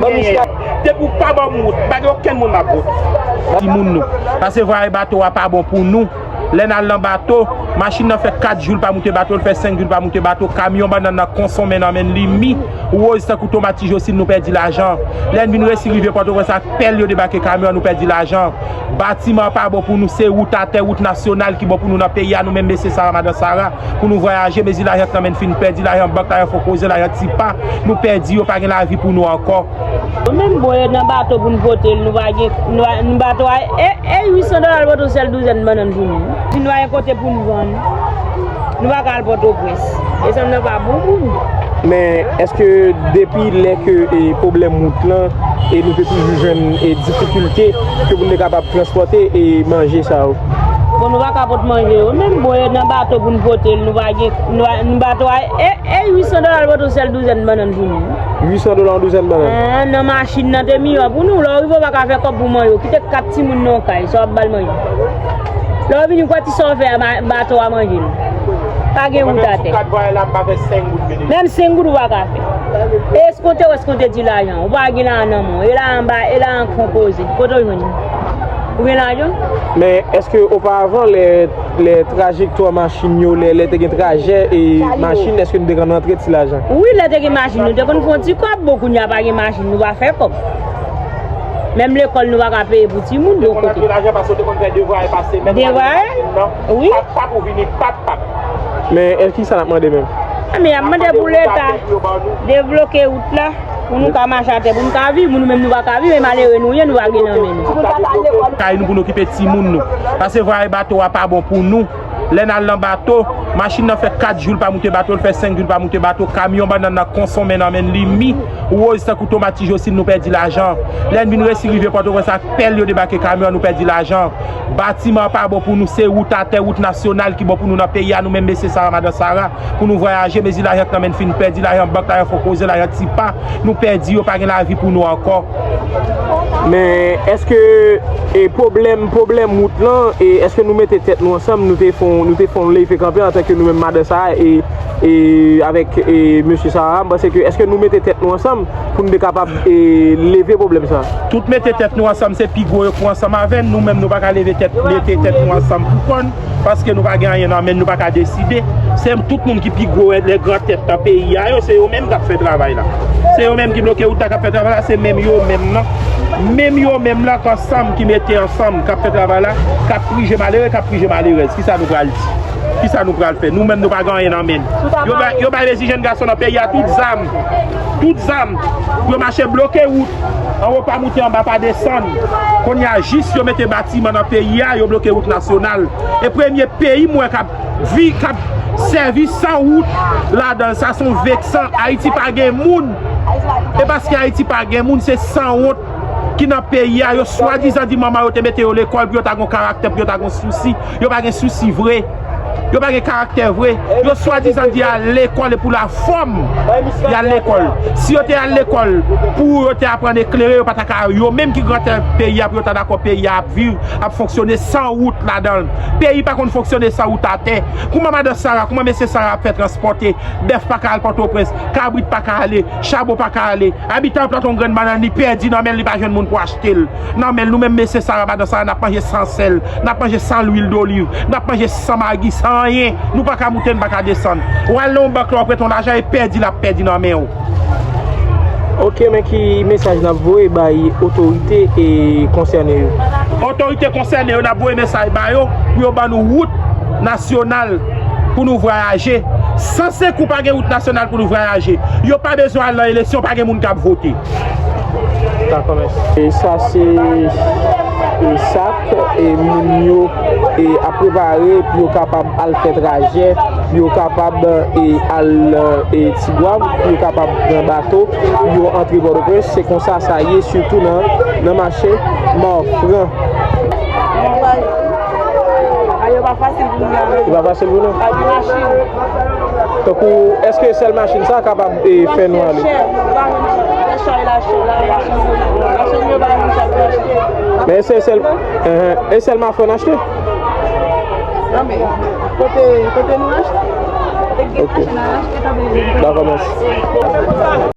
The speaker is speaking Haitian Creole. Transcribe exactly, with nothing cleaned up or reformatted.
Depi w pa ban m wout, pa gen okenn moun m ap vote. Timoun nou. Paske vwayaje bato a pa bon pou nou. Lè n al nan bato, machin nan fè kat jou l pa moute bato, l fè senk jou l pa moute bato, kamyon bannann nan konsonmen nan men li mi, woz tankou tomat ti Josin, nou pèdi lajan. Lè n vin resi rive Pòtoprens ak pèl yo debake kamyon an, nou pèdi lajan. Batiman an pa bon pou nou, se wout atè, wout nasyonal ki bon pou nou nan peyi a, nou menm mesye Sara, madan Sara, pou nou vwayaje, mezi lajan k nan men n fin pèdi, lajan bank, lajan fon koze, lajan tipa, nou pèdi yo, pa gen lavi pou nou ankò. Nou menm bon, e nan bato pou n pote l, nou pa gen, nou pa, nou bato a, e, e uit san dola l pote yon sèl douzèn bannann pou nou. Si nou pa gen kote pou n vann, nou pa ka al Pòtoprens. E sa nan pa bon pou nou. Men, èske depi lè ke, e, pwoblèm wout lan, e nou te toujou jwenn, e, difikilte ke pou n te kapab transpòte, e, manje sa yo? Bon, nou pa ka pot manje yo. Menm bon, e nan bato pou n pote l, nou pa gen, nou pa, nou bato a, e, e uit san dola l pote yon sèl douzèn bannann pou nou. Uit san dola yon douzèn bannann? Ah, nan machin nan te miyò pou nou. Lè w rive, w pa ka fè kòb pou manje. Ou kite kat timoun nan yon kay, sa w ap ba l manje? Lè w vini, w kwè ti sa w fè a, ma-, bato a manje l. Pa gen wout atè. Menm senk goud ou pa ka fè. E eskonte w eskonte ti lajan. Ou pa gen lajan nan men w. E lajan ba, e lajan konpoze. Kote w jwenn li? Ou gen lajan? Men èske oparavan, lè, lè trajektwa machin yo, lè, lè te gen trajè e machin, èske nou te konn rantre ti lajan? Wi, lè te gen machin, nou te konn fè yon ti kòb. Bon, kounye a pa gen machin, nou pa fè kòb. Menm lekòl, nou pa ka peye pou timoun, bon kote. Te konn rantre lajan paske w te konn fè devwa e pase menm. Devwa, wi. Pap, pap, ou vini, pap, pap. Men, e, kisa n ap mande menm? A, men y ap mande pou Leta debloke wout la, pou nou ka mache atè, pou nou ka viv, nou menm nou pa ka viv, e malere nou ye, nou pa gen nan men nou. Kay nou pou n okipe timoun nou. Paske vwayaje bato a pa bon pou nou. Lè n al nan bato, machin nan fè kat jou l pa moute bato, l fè senk jou l pa moute bato, kamyon bannann nan konsonmen nan men li mi, woz tankou tomat ti Josin, nou pèdi lajan. Lè n vin resi rive Pòtoprens ak pèl yo debake kamyon an, nou pèdi lajan. Batiman an pa bon pou nou, se wout atè, wout nasyonal ki bon pou nou nan peyi a, nou menm mesye Sara, madan Sara, pou nou vwayaje, mezi lajan k nan men n fin pèdi, lajan bank, lajan fon koze, lajan tipa, nou pèdi yo, pa gen lavi pou nou ankò. Men èske, e, pwoblèm, pwoblèm wout lan, e, èske nou mete tèt nou ansanm, nou te fon, nou te fon leve kanpe antanke nou menm madan Sara, e, e, avèk, e, mesye Sara, m panse ke èske nou mete tèt nou ansanm pou nou te kapab, e, leve pwoblèm sa? Tout mete tèt nou ansanm, se pi gwo yo pou ansanm avè n, nou menm nou pa ka leve tèt, mete tèt nou ansanm pou kò n, paske nou pa gen anyen nan men n, nou pa ka deside. Se tout moun ki pi gwo, lè gran tèt nan peyi a yo, se yo menm k ap fè travay la. Se yo menm ki bloke wout la, k ap fè travay la, se menm yo menm nan. Menm yo menm nan k ansanm, ki mete ansanm, k ap fè travay la, k ap prije malere, k ap prije malerèz. Kisa nou pral di? Kisa nou pral fè? Nou menm nou pa gen anyen nan men n. Yo bay, yo bay mezi jèn gason nan peyi a tout zam. Tout zam. Pou yo mache bloke wout. Anwo pa moute, anba pa desann. Kounye a jis yo mete batiman nan peyi a, yo bloke wout nasyonal. E premye peyi m wè k ap vi, k ap sèvi san wout ladan l. Sa se yon veksan. Ayiti pa gen moun. E paske Ayiti pa gen moun, se sanwont ki nan peyi a. Yo swadizan di manman yo te mete yo lekòl pou yo ta gon karaktè, pou yo ta gon sousi. Yo pa gen sousi vre. Yo pa gen karaktè vre. Yo swadizan di al lekòl e pou lafòm y al lekòl. Si yo te al lekòl pou yo te aprann eklere, yo pa ta ka, yo menm ki grantè peyi a, pou yo ta dakò peyi a ap viv, ap fonksyone san wout ladan l. Peyi pa konn fonksyone san wout atè. Kouman madan Sara, kouman mesye Sara ap fè transpòte? Bèf pa ka al Pòtoprens, kabrit pa ka ale, chabon pa ka ale. Abitan an plante yon grenn bannann, li pèdi nan men l, li pa jwenn moun pou achte l. Nan men l, nou menm mesye Sara, madan Sara, n ap manje san sèl, n ap manje san lwil doliv, n ap manje san magi, san anyen. Nou pa ka moute, n pa ka desann. W al nan yon bank la, w prete yon lajan, e pèdi l ap pèdi nan men w. Ok, men ki mesaj n ap voye bay otorite e konsène yo? Otorite konsène yo, n ap voye mesaj ba yo pou yo ban nou wout nasyonal pou nou vwayaje. San senk ou pa gen wout nasyonal pou nou vwayaje. Yo pa bezwen al nan eleksyon, pa gen moun k ap vote. Dakò, mèsi. E sa se, e, sak, e, moun yo, e, ap prepare pou yo kapab al fè trajè, pou yo kapab, e, al, e, Tigwav, pou yo kapab pran bato, pou yo antre Pòtoprens. Se konsa sa ye, sitou nan, nan mache Mafran. Yo pa fasil pou nou la. Yo pa fasil pou nou? Pa gen machin. Tankou, èske sèl machin sa kapab, e, fè nou ale? Chè, pa menm chè. Lè chay la chè, la, machin, machin yo pa menm chè pou achte. Men se sèl, e, e sèl Mafran n achte? Non, men kote, kote nou achte? Kote gen machin nan achte, tanpri. Dakò, mèsi.